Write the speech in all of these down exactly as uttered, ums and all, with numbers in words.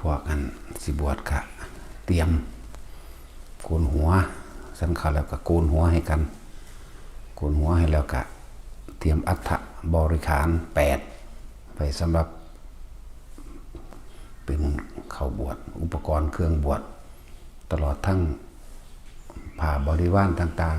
พวกอันสิบวชกะเตรียมโกนหัว สันเขาแล้วกะโกนหัวให้กัน โกนหัวให้แล้วกะเตรียมอัฐบริขารแปด ไปสำหรับเป็นเข้าบวช อุปกรณ์เครื่องบวช ตลอดทั้งผ้าบริวารต่าง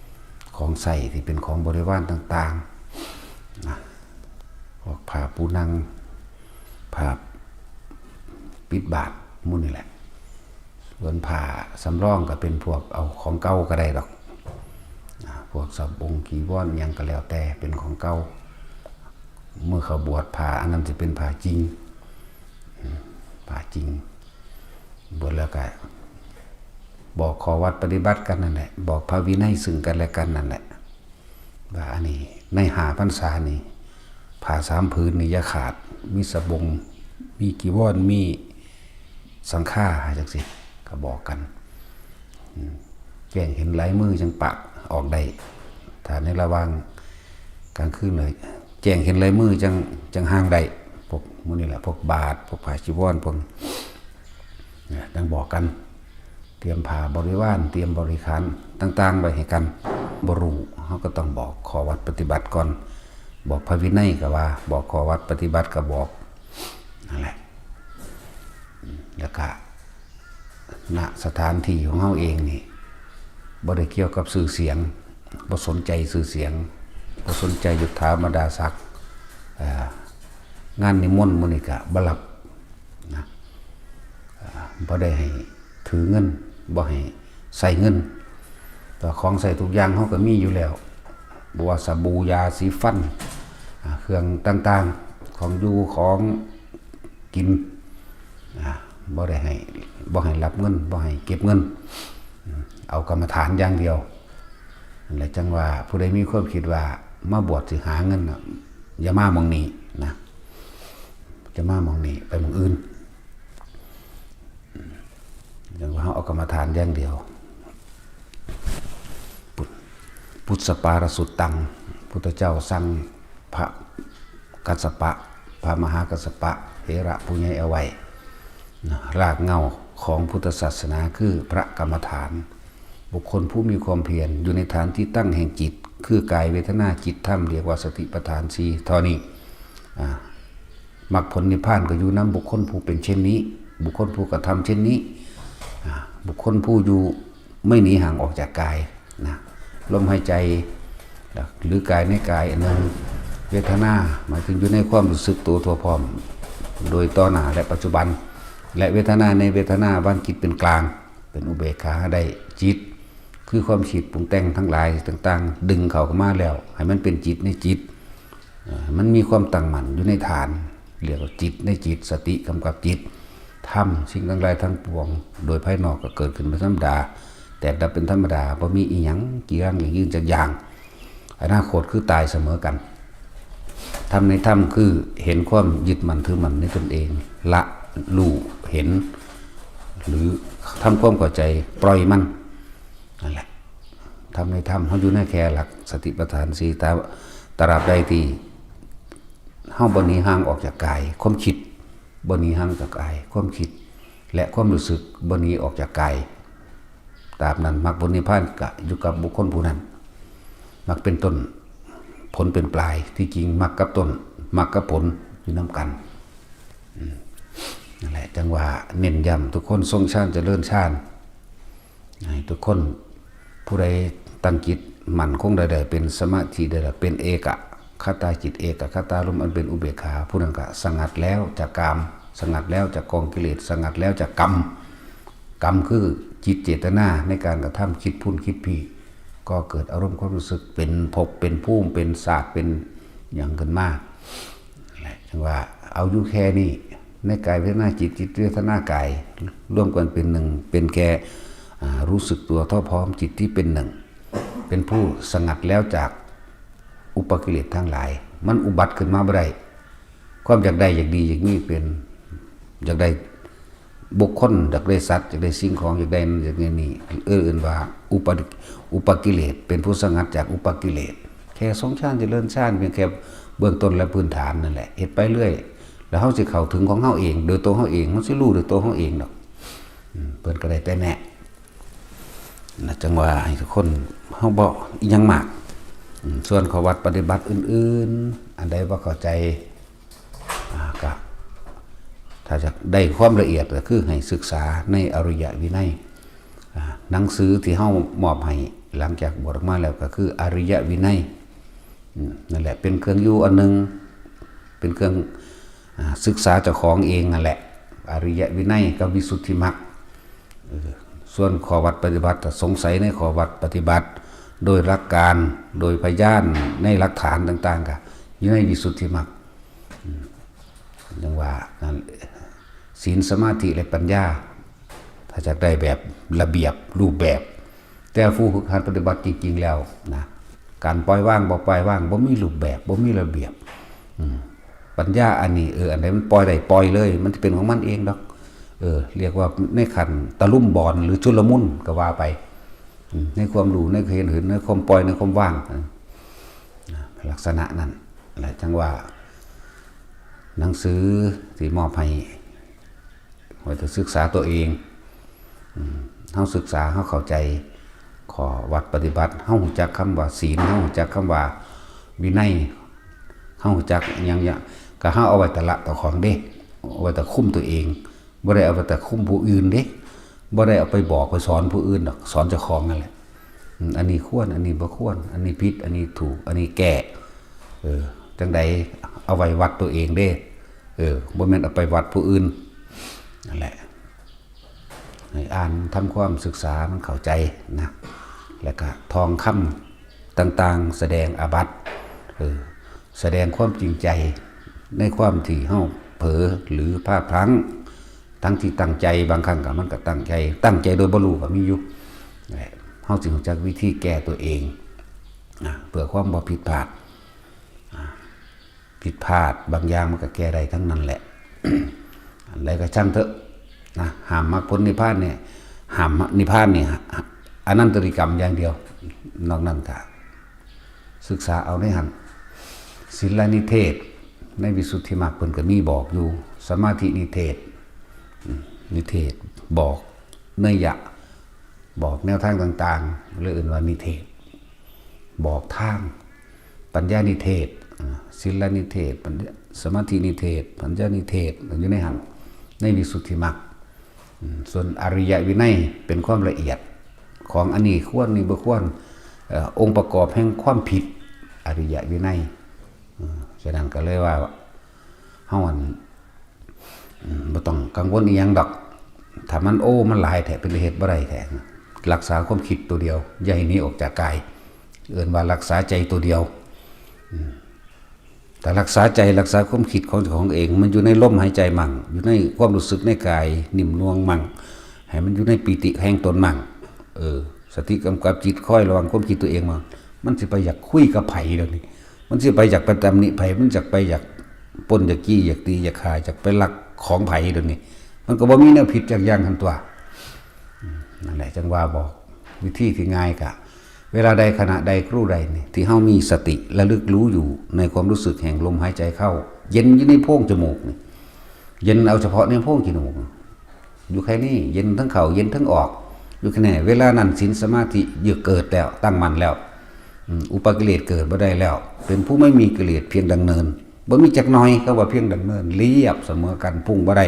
ๆ ของใช้ที่เป็นของบริวารต่างๆนะ พวกผ้าปูนัง ผ้าปิดบาตรหมู่นี่แหละ ส่วนผ้าสำรองก็เป็นพวกเอาของเก่าก็ได้ดอกนะ พวกสบงจีวรอิหยังก็แล้วแต่เป็นของเก่า เมื่อเข้าบวชผ้าอันนั้นจะเป็นผ้าจริง ผ้าจริง บวชแล้วก็บอกข้อวัดปฏิบัติกันนั่นแหละ บอกพระวินัยซึ่งกันและกันนั่นแหละ ว่าอันนี้ในห้าพรรษานี่ ผ้าสามผืนนี่อย่าขาด มีสบง มีจีวร มีสังฆาจังซี่ ก็บอกกัน อืม แจ้งเห็นลายมือจังปะออกได้ ถ้าในระหว่างกลางคืนเลย แจ้งเห็นลายมือจัง จังห่างได้ พวกหมู่นี่แหละ พวกบาตร พวกผ้าจีวร พวก เนี่ย จังบอกกัน เตรียมผ้าบริวาร เตรียมบริขารต่างๆ ไว้ให้กัน บ่รู้ เฮาก็ต้องบอกข้อวัดปฏิบัติก่อน บอกพระวินัยก็ว่า บอกข้อวัดปฏิบัติก็บอก นั่นแหละ แล้วก็ ณ สถานที่ของเฮาเองนี่ บ่ได้เกี่ยวกับชื่อเสียง บ่สนใจชื่อเสียง บ่สนใจยศถาบรรดาศักดิ์ เอ่อ งานนิมนต์หมู่นี้ก็บ่รับนะ เอ่อ บ่ได้ให้ถือเงิน บ่ให้ใช้เงิน แต่ของใช้ทุกอย่างเฮาก็มีอยู่แล้ว บ่ว่าสบู่ ยาสีฟัน อ่า เครื่องต่างๆ ของอยู่ของกิน อ่า บ่ได้ให้ บ่ให้รับเงิน บ่ให้เก็บเงิน อืม เอากรรมฐานอย่างเดียว นั่นแหละจังว่าผู้ใดมีความคิดว่ามาบวชสิหาเงินน่ะ อย่ามาหม่องนี้นะ อย่ามาหม่องนี้ ไปหม่องอื่น จังว่าเฮาเอากรรมฐานอย่างเดียว ปุ ปุสสปาลสุตตัง พุทธเจ้าสั่งพระกัสสปะ พระมหากัสสปะเถระผู้ใหญ่เอาไว้นะ รากเหง้าของพุทธศาสนาคือพระกรรมฐาน บุคคลผู้มีความเพียรอยู่ในฐานที่ตั้งแห่งจิต คือกายเวทนาจิตธรรม เรียกว่าสติปัฏฐานสี่ เท่านี้ อ่า มรรคผลนิพพานก็อยู่นำบุคคลผู้เป็นเช่นนี้ บุคคลผู้กระทำเช่นนี้ อ่า บุคคลผู้อยู่ไม่หนีห่างออกจากกายนะ ลมหายใจ หรือกายในกายอันหนึ่ง เวทนา หมายถึงอยู่ในความรู้สึกตัวทั่วพร้อม โดยต่อหน้าและปัจจุบัน และเวทนาในเวทนา วางจิตเป็นกลาง เป็นอุเบกขาได้ จิต คือความคิดปรุงแต่งทั้งหลายต่างๆ ดึงเข้ามาแล้ว ให้มันเป็นจิตในจิต เอ่อ มันมีความตั้งมั่นอยู่ในฐาน เรียกว่าจิตในจิต สติกำกับจิต ธรรม สิ่งทั้งหลายทั้งปวง โดยภายนอกก็เกิดขึ้นเป็นธรรมดา แตกดับเป็นธรรมดา บ่มีอีหยังจีรังยั่งยืนจักอย่าง อนาคตคือตายเสมอกัน ธรรมในธรรมคือเห็นความยึดมั่นถือมั่นในตนเอง ละ รู้ เห็น หรือทำความเข้าใจ ปล่อยมัน นั่นแหละ ธรรมในธรรม เฮาอยู่ในแค่หลักสติปัฏฐานสี่ ตราบ ตราบใดที่เฮาบ่หนีห่างออกจากกาย ความคิดบ่หนีห่างจากกาย ความคิด และความรู้สึกบ่หนีออกจากกาย ตราบนั้นมรรคผลนิพพานก็อยู่กับบุคคลผู้นั้น มรรคเป็นต้น ผลเป็นปลาย ที่จริงมรรคกับต้น มรรคกับผลอยู่นำกัน อืม นั่นแหละ จังว่าเน้นย้ำทุกคนทรงฌานเจริญฌาน ให้ทุกคนผู้ใดตั้งจิตมั่นคงได้ ได้เป็นสมาธิได้ เป็นเอกคตาจิต เอกคตารมณ์อันเป็นอุเบกขา ผู้นั้นก็สงัดแล้วจากกาม สงัดแล้วจากกองกิเลส สงัดแล้วจากกรรม กรรมคือจิตเจตนาในการกระทำ คิดพุ่นคิดพี้ ก็เกิดอารมณ์ความรู้สึกเป็นภพเป็นภูมิ เป็นชาติ เป็นหยังขึ้นมา นั่นแหละ จังว่าเอาอยู่แค่นี้ ในกายเวทนาจิต จิตเวทนากาย รวมกันเป็นหนึ่ง เป็นแค่ อ่า รู้สึกตัวเท่าพร้อม จิตที่เป็นหนึ่ง เป็นผู้สงัดแล้วจากอุปกิเลสทั้งหลาย มันอุบัติขึ้นมาบ่ได้ ความอยากได้อยากดีอยากมีเป็น อยากได้บุคคล อยากได้สัตว์ อยากได้สิ่งของ อยากได้นั่นอยากได้นี่ เอิ้นว่าอุป อุปกิเลส เป็นผู้สงัดจากอุปกิเลส แค่ทรงฌานเจริญฌานเพียงแค่เบื้องต้นและพื้นฐานนั่นแหละ เฮ็ดไปเรื่อย แล้วเฮาสิเข้าถึงของเฮาเอง โดยตัวเฮาเอง เฮาสิรู้โดยตัวเฮาเองดอก อืม เพิ่นก็ได้แต่แนะนะ จั่งว่าให้ทุกคน เฮาบ่อิหยังมาก อืม ส่วนข้อวัดปฏิบัติอื่นๆ อันใดบ่เข้าใจ อ่า ก็ ถ้าอยากได้ความละเอียดก็คือให้ศึกษาในอริยวินัย อ่า หนังสือที่เฮามอบให้หลังจากบวชออกมาแล้วก็คืออริยวินัย อืม นั่นแหละเป็นเครื่องอยู่อันหนึ่ง เป็นเครื่อง อ่า ศึกษาเจ้าของเองนั่นแหละ อริยวินัยกับวิสุทธิมรรค เออ ส่วนข้อวัดปฏิบัติ ถ้าสงสัยในข้อวัดปฏิบัติ โดยหลักการ โดยพยานในหลักฐานต่างๆ ก็อยู่ในวิสุทธิมรรค อืม จั่งว่านั่น ศีล สมาธิ และปัญญา ถ้าอยากได้แบบระเบียบรูปแบบ แต่ผู้ฝึกหัดปฏิบัติจริงๆ แล้วนะ การปล่อยวางบ่ปล่อยวาง บ่มีรูปแบบ บ่มีระเบียบ อืม ปัญญาอันนี้ เออ อันใดมันปล่อยได้ปล่อยเลย มันจะเป็นของมันเองดอก เออ เรียกว่าในขั้นตะลุมบอลหรือชุลมุนก็ว่าไป อืม ในความรู้ ในเห็น เห็น ในความปล่อย ในความวาง อ่า ลักษณะนั้นแหละ จั่งว่า หนังสือที่มอบให้ ไว้แต่ศึกษาตัวเอง อืม เฮาศึกษา เฮาเข้าใจข้อวัดปฏิบัติ เฮารู้จักคำว่าศีล เฮารู้จักคำว่าวินัย เฮารู้จักอิหยังเนี่ย ก็เฮาเอาไว้แต่ละตัวของเด้ เอาไว้แต่คุมตัวเอง บ่ได้เอาไว้แต่คุมผู้อื่นเด้ บ่ได้เอาไปบอกไปสอนผู้อื่นดอก สอนเจ้าของนั่นแหละ อืม อันนี้ควร อันนี้บ่ควร อันนี้ผิด อันนี้ถูก อันนี้แก้ เออ จั่งใดเอาไว้วัดตัวเองเด้ เออ บ่แม่นเอาไปวัดผู้อื่น นั่นแหละ ให้อ่านทำความศึกษามันเข้าใจนะ แล้วก็ท่องคำต่างๆ แสดงอาบัติ เออ แสดงความจริงใจในความที่เฮาเผลอหรือพลาดพลั้ง ทั้งที่ตั้งใจ บางครั้งก็มันก็ตั้งใจ ตั้งใจโดยบ่รู้ก็มีอยู่ แหละ เฮาจึงรู้จักวิธีแก้ตัวเองนะ เพื่อความบ่ผิดพลาด อ่า ผิดพลาดบางอย่างมันก็แก้ได้ทั้งนั้นแหละ อันใดก็ช่างเถอะนะ ห้ามมรรคผลนิพพานเนี่ย ห้ามนิพพานเนี่ย อนันตริยกรรมอย่างเดียว นอกนั้นก็ศึกษาเอาในหั่น ศีลนิเทศ ในวิสุทธิมรรคเพิ่นก็มีบอกอยู่ สมาธินิเทศ อืม นิเทศ บอกนัยยะ บอกแนวทางต่างๆ เลยเอิ้นว่านิเทศ บอกทาง ปัญญานิเทศ อ่า ศีลนิเทศ ปัญญา สมาธินิเทศ ปัญญานิเทศ อยู่ในหั่น ในวิสุทธิมรรค อืม ส่วนอริยวินัยเป็นความละเอียด ของอันนี้ควร นี่บ่ควร เอ่อ องค์ประกอบแห่งความผิด อริยวินัย อืม ฉะนั้นก็เลยว่า เฮาอัน อืม บ่ต้องกังวลอีหยังดอก ถ้ามัน โอ้ มันหลายแท้ เป็นเหตุบ่ได้แท้ รักษาความคิดตัวเดียว อย่าให้หนีออกจากกาย เอิ้นว่ารักษาใจตัวเดียว อืม ถ้ารักษาใจ รักษาความคิดของเจ้าของเอง มันอยู่ในลมหายใจมั่ง อยู่ในความรู้สึกในกาย นิ่มนวลมั่ง ให้มันอยู่ในปีติแห่งตนมั่ง เออ สติกำกับจิต คอยระวังความคิดตัวเองมั่ง มันสิไปอยากคุยกับไผเดี๋ยวนี้ มันสิไปอยากไปตำหนิไผ มันอยากไปอยากปล้น อยากจี้ อยากตี อยากฆ่า อยากไปลักของไผเดี๋ยวนี้ มันก็บ่มีแนวผิดจักอย่างหั่นตั๊ว อืม นั่นแหละ จั่งว่าบอก วิธีที่ง่ายกะ เวลาใด ขณะใด ครู่ใดนี่ ที่เฮามีสติระลึกรู้อยู่ในความรู้สึกแห่งลมหายใจเข้า เย็นอยู่ในโพรงจมูกนี่ เย็นเอาเฉพาะในโพรงจมูก อยู่แค่นี้ เย็นทั้งเข้า เย็นทั้งออก อยู่แค่นี้ เวลานั้นศีลสมาธิเยือกเกิดแล้ว ตั้งมั่นแล้ว อืม อุปกิเลสเกิดบ่ได้แล้ว เป็นผู้ไม่มีกิเลสเพียงดังเนิน บ่มีจักหน่อย เขาว่าเพียงดังเนิน เรียบเสมอกัน พุ่งบ่ได้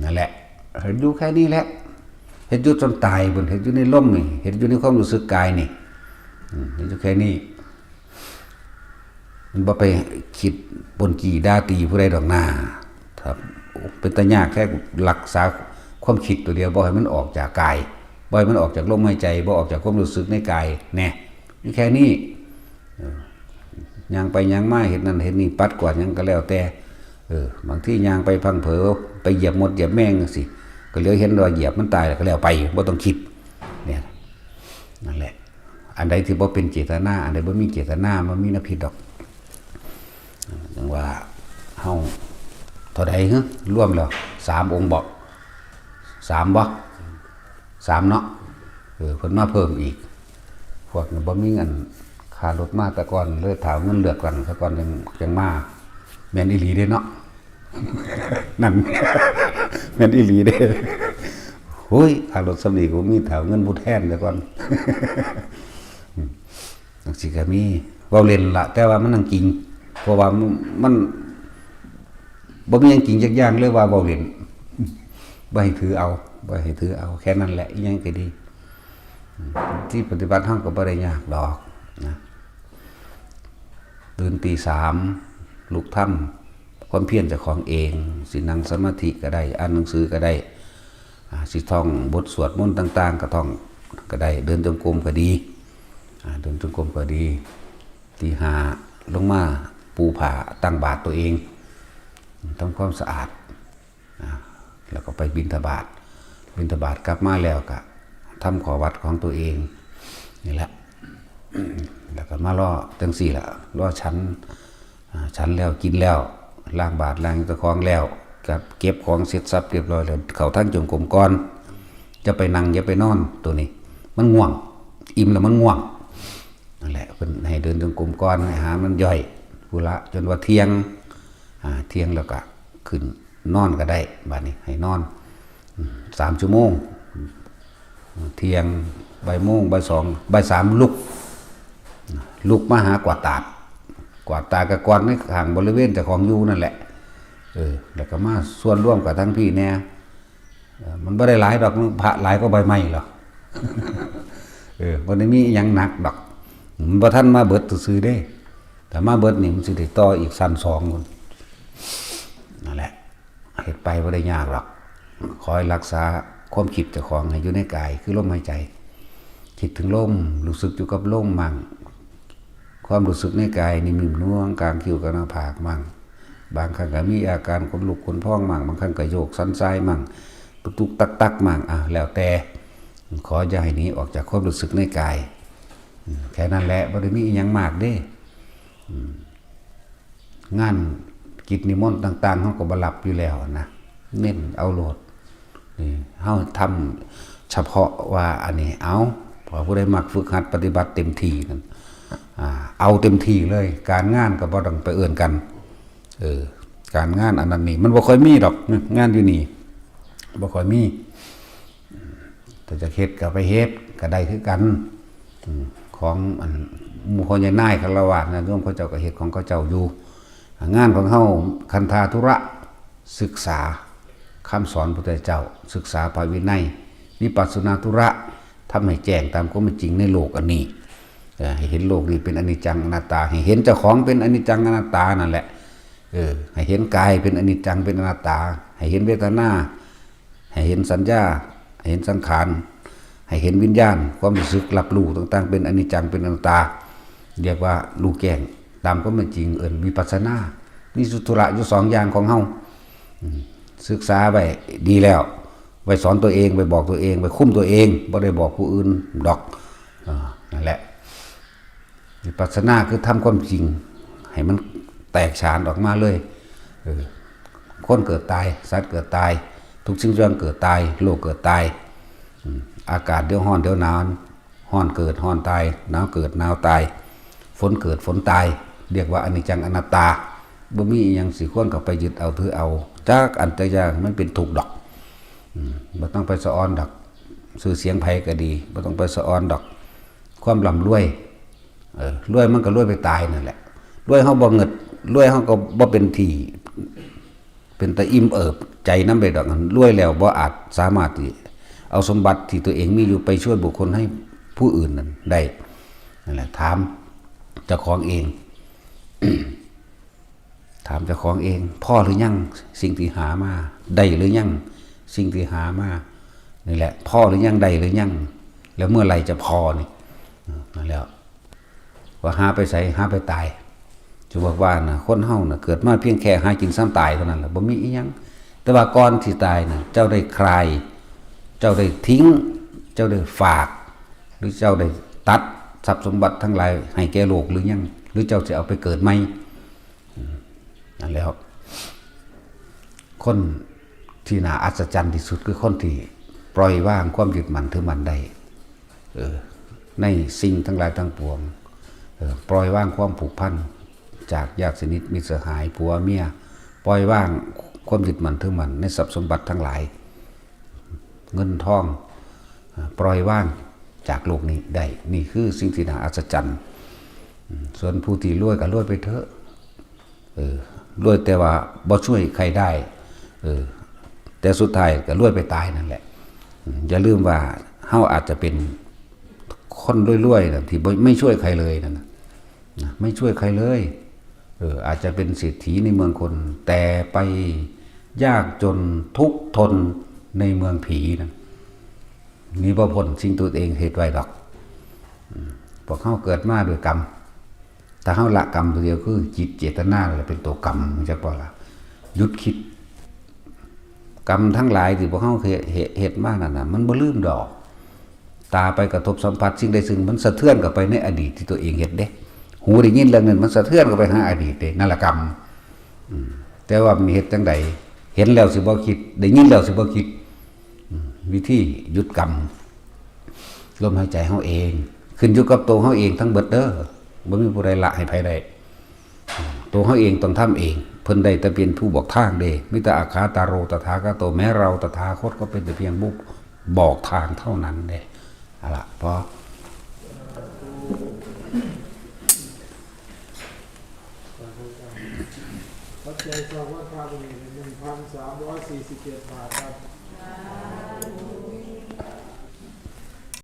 นั่นแหละ เฮ็ดอยู่แค่นี้แหละ เฮ็ดอยู่จนตายพุ้น เฮ็ดอยู่ในลมนี่ เฮ็ดอยู่ในความรู้สึกกายนี่ อืม เฮ็ดอยู่แค่นี้ มันบ่ไปคิดปล้นจี้ด่าตีผู้ใดดอกนา ครับ เป็นตายากแท้ รักษาความคิดตัวเดียว บ่ให้มันออกจากกาย บ่ให้มันออกจากลมหายใจ บ่ออกจากความรู้สึกในกาย แน่ อยู่แค่นี้ เออ ย่างไปย่างมา เฮ็ดนั่นเฮ็ดนี่ ปัดกวาดหยังก็แล้วแต่ เออ บางทีย่างไปพลั้งเผลอ ไปเหยียบมดเหยียบแมงจั่งซี้ ก็เหลียวเห็นว่าเหยียบมันตายแล้วก็แล้วไป บ่ต้องคิด เนี่ย นั่นแหละ อันใดที่บ่เป็นเจตนา อันใดบ่มีเจตนา มันมีแนวผิดดอก จั่งว่าเฮาเท่าใด ฮะ รวมแล้ว สามองค์บ่ สามบ่ สามเนาะ เออ เพิ่นมาเพิ่มอีก พวกนี้บ่มีเงินค่ารถมาแต่ก่อน เลยถ้าเอาเงินเลือกตั้งซะก่อน จั่ง จั่งมา แม่นอีหลีเด้เนาะ นั่น แม่นอีหลีเด้ โอ้ย อารมณ์สำนีกูมีแถวเงินผู้แทนเดี๋ยวก่อน จังซี่ก็มี เว้าเล่นละ แต่ว่ามันนั่งจริง เพราะว่ามัน มันบ่มีหยังจริงจักอย่างเลยว่าเว้าเล่น บ่ให้ถือเอา บ่ให้ถือเอา แค่นั้นแหละ อีหยังก็ดี ที่ปฏิบัติเฮาก็บ่ได้ยากดอกนะ ตื่นตีสาม ลุกทำความเพียรเจ้าของเอง สินั่งสมาธิก็ได้ อ่านหนังสือก็ได้ อ่า สิท่องบทสวดมนต์ต่างๆ ก็ท่องก็ได้ เดินจงกรมก็ดี อ่า เดินจงกรมก็ดี ตีห้า ลงมาปูผ้าตั้งบาตรตัวเอง ทำความสะอาด อ่า แล้วก็ไปบิณฑบาต บิณฑบาตกลับมาแล้วก็ทำข้อวัดของตัวเองนี่แหละ แล้วก็มารอจังซี่ล่ะ รอฉัน อ่า ฉันแล้วกินแล้ว ล้างบาตรล้างเจ้าของแล้ว ก็เก็บของเสร็จสับเรียบร้อยแล้ว เข้าทางจงกรมก่อน จะไปนั่งอย่าไปนอน ตัวนี้ มันง่วง อิ่มแล้วมันง่วง นั่นแหละ เพิ่นให้เดินจงกรมก่อน ให้อาหารมันย่อยพุ้นละ จนว่าเที่ยง อ่า เที่ยงแล้วก็ขึ้นนอนก็ได้ บัดนี้ให้นอน อืม สามชั่วโมง เที่ยง บ่ายโมง บ่ายสอง บ่ายสามลุก ลุกมาหากวาดตาด กวาดตาดกะกวาดในข้างบริเวณเจ้าของอยู่นั่นแหละ เออ แล้วก็มาส่วนร่วมกับทั้งพี่แน่ เออ มันบ่ได้หลายดอก พระหลายก็ใบไม้หรอก เออ บ่ได้มีอิหยังหนักดอก มันบ่ทันมาเบิดซื่อๆเด้ แต่มาเบิดนี่มันสิได้ต่ออีกชั้นสองพุ้น นั่นแหละ เฮ็ดไปบ่ได้ยากหรอก ขอให้รักษาความคิดเจ้าของให้อยู่ในกาย คือลมหายใจ คิดถึงลม รู้สึกอยู่กับลมมั่ง ความรู้สึกในกายนี่นิ่มนวล กลางคิ้วกับหน้าผากมั่ง บางครั้งก็มีอาการขนลุกขนพองมั่ง บางครั้งก็โยกสันทรายมั่ง ตุกๆตักๆมั่ง อ่ะ แล้วแต่ ขออย่าให้หนีออกจากความรู้สึกในกาย อืม แค่นั้นแหละ บ่ได้มีอิหยังมากเด้ อืม งานกิจนิมนต์ต่างๆ เฮาก็บ่รับอยู่แล้วนะ เน้นเอาโลด นี่ เฮาทำเฉพาะว่าอันนี้ เอา พอผู้ใดมักฝึกหัดปฏิบัติเต็มที่นั่น อ่า เอาเต็มที่เลย การงานก็บ่ต้องไปเอิ้นกัน เออ การงานอันนั้นนี่ มันบ่ค่อยมีดอก งานอยู่นี่ บ่ค่อยมี ถ้าจะเฮ็ดก็ไปเฮ็ดก็ได้คือกัน อืม ของอันหมู่พ่อใหญ่นายฆราวาสญาติโยมเขาเจ้าก็เฮ็ดของเขาเจ้าอยู่ งานของเฮา คันธาธุระ ศึกษาคำสอนพุทธเจ้า ศึกษาพระวินัย วิปัสสนาธุระ ทำให้แจ้งตามความเป็นจริงในโลกอันนี้ เออ ให้เห็นโลกนี้เป็นอนิจจังอนัตตา ให้เห็นเจ้าของเป็นอนิจจังอนัตตานั่นแหละ เออ ให้เห็นกายเป็นอนิจจังเป็นอนัตตา ให้เห็นเวทนา ให้เห็นสัญญา ให้เห็นสังขาร ให้เห็นวิญญาณ ความรู้สึกรับรู้ต่างๆ เป็นอนิจจังเป็นอนัตตา เรียกว่ารู้แจ้งตามความเป็นจริง เอิ้นวิปัสสนา มีสุธุระอยู่สองอย่างของเฮา อืม ศึกษาไว้ดีแล้ว ไว้สอนตัวเอง ไว้บอกตัวเอง ไว้คุมตัวเอง บ่ได้บอกผู้อื่นดอก อ่า นั่นแหละ วิปัสสนาคือทำความจริง ให้มันแตกฉานออกมาเลย เออ คนเกิดตาย สัตว์เกิดตาย ทุกสิ่งทุกอย่างเกิดตาย โลกเกิดตาย อืม อากาศเดี๋ยวร้อนเดี๋ยวหนาว ร้อนเกิดร้อนตาย หนาวเกิดหนาวตาย ฝนเกิดฝนตาย เรียกว่าอนิจจังอนัตตา บ่มีอิหยังสิควรเข้าไปยึดเอาถือเอา จักอันจักอย่าง มันเป็นทุกข์ดอก อืม บ่ต้องไปสะออนดอก ชื่อเสียงไผก็ดี บ่ต้องไปสะออนดอก ความร่ำรวย เออ รวยมันก็รวยไปตายนั่นแหละ รวยเฮาบ่เงิด รวยเฮาก็บ่เป็นที่ เป็นตาอิ่มเอิบใจนำได้ดอก รวยแล้วบ่อาจสามารถที่เอาสมบัติที่ตัวเองมีอยู่ไปช่วยบุคคลให้ผู้อื่นนั้นได้ นั่นแหละ ถามเจ้าของเอง ถามเจ้าของเอง พอหรือยังสิ่งที่หามา ได้หรือยังสิ่งที่หามา นี่แหละ พอหรือยัง ได้หรือยัง แล้วเมื่อไหร่จะพอนี่ อืม นั่นแหละ ว่าหาไปไส หาไปตาย จะบอกว่านะ คนเฮานะ เกิดมาเพียงแค่หากินซ้ำตายเท่านั้นแหละ บ่มีอิหยัง แต่ว่าก่อนที่ตายนะ เจ้าได้คลาย เจ้าได้ทิ้ง เจ้าได้ฝาก หรือเจ้าได้ตัดทรัพย์สมบัติทั้งหลายให้แก่โลกหรือยัง หรือเจ้าจะเอาไปเกิดใหม่ อืม นั่นแหละ คนที่น่าอัศจรรย์ที่สุดคือคนที่ปล่อยวางความยึดมั่นถือมั่นได้ เออ ในสิ่งทั้งหลายทั้งปวง เออ ปล่อยวางความผูกพันจากญาติสนิทมิตรสหาย ผัวเมีย ปล่อยวางความยึดมั่นถือมั่นในทรัพย์สมบัติทั้งหลาย เงินทอง ปล่อยวางจากโลกนี้ได้ นี่คือสิ่งที่น่าอัศจรรย์ ส่วนผู้ที่รวยก็รวยไปเถอะ เออ รวยแต่ว่าบ่ช่วยใครได้ เออ แต่สุดท้ายก็รวยไปตายนั่นแหละ อย่าลืมว่าเฮาอาจจะเป็นคนรวยๆนะที่บ่ ไม่ช่วยใครเลยนั่นนะ นะ ไม่ช่วยใครเลย เออ อาจจะเป็นเศรษฐีในเมืองคน แต่ไปยากจนทุกข์ทนในเมืองผีนะ หนีบ่พ้นสิ่งตัวเองเฮ็ดไว้ดอก อืม พวกเฮาเกิดมาด้วยกรรม ถ้าเฮาละกรรมตัวเดียวคือจิตเจตนาแหละเป็นตัวกรรม รู้จักบ่ล่ะ หยุดคิด กรรมทั้งหลายที่พวกเฮาเฮ็ด เฮ็ด เฮ็ดมานั่นน่ะ มันบ่ลืมดอก ตาไปกระทบสัมผัสสิ่งใดซึ่งมันสะเทือนเข้าไปในอดีตที่ตัวเองเฮ็ดเด้ หูได้ยินเรื่องนั้นมันสะเทือนเข้าไปหาอดีตเด้ นั่นแหละกรรม อืม แต่ว่ามันเฮ็ดจั่งใด เห็นแล้วสิบ่คิด ได้ยินแล้วสิบ่คิด อืม วิธีหยุดกรรม ลมหายใจเฮาเอง ขึ้นอยู่กับตัวเฮาเองทั้งเบิดเด้อ บ่มีผู้ใดละให้ไผได้ ตัวเฮาเองต้องทำเอง เพิ่นได้แต่เป็นผู้บอกทางเด้ มีแต่ อักขาตาโร ตถาคโต แม้เราตถาคตก็เป็นแต่เพียงผู้บอกทางเท่านั้นเด้ เอาล่ะ พอ ปัจจัยสองวันพระวันนี้หนึ่งพันสามร้อยสี่สิบเจ็ดบาทครับ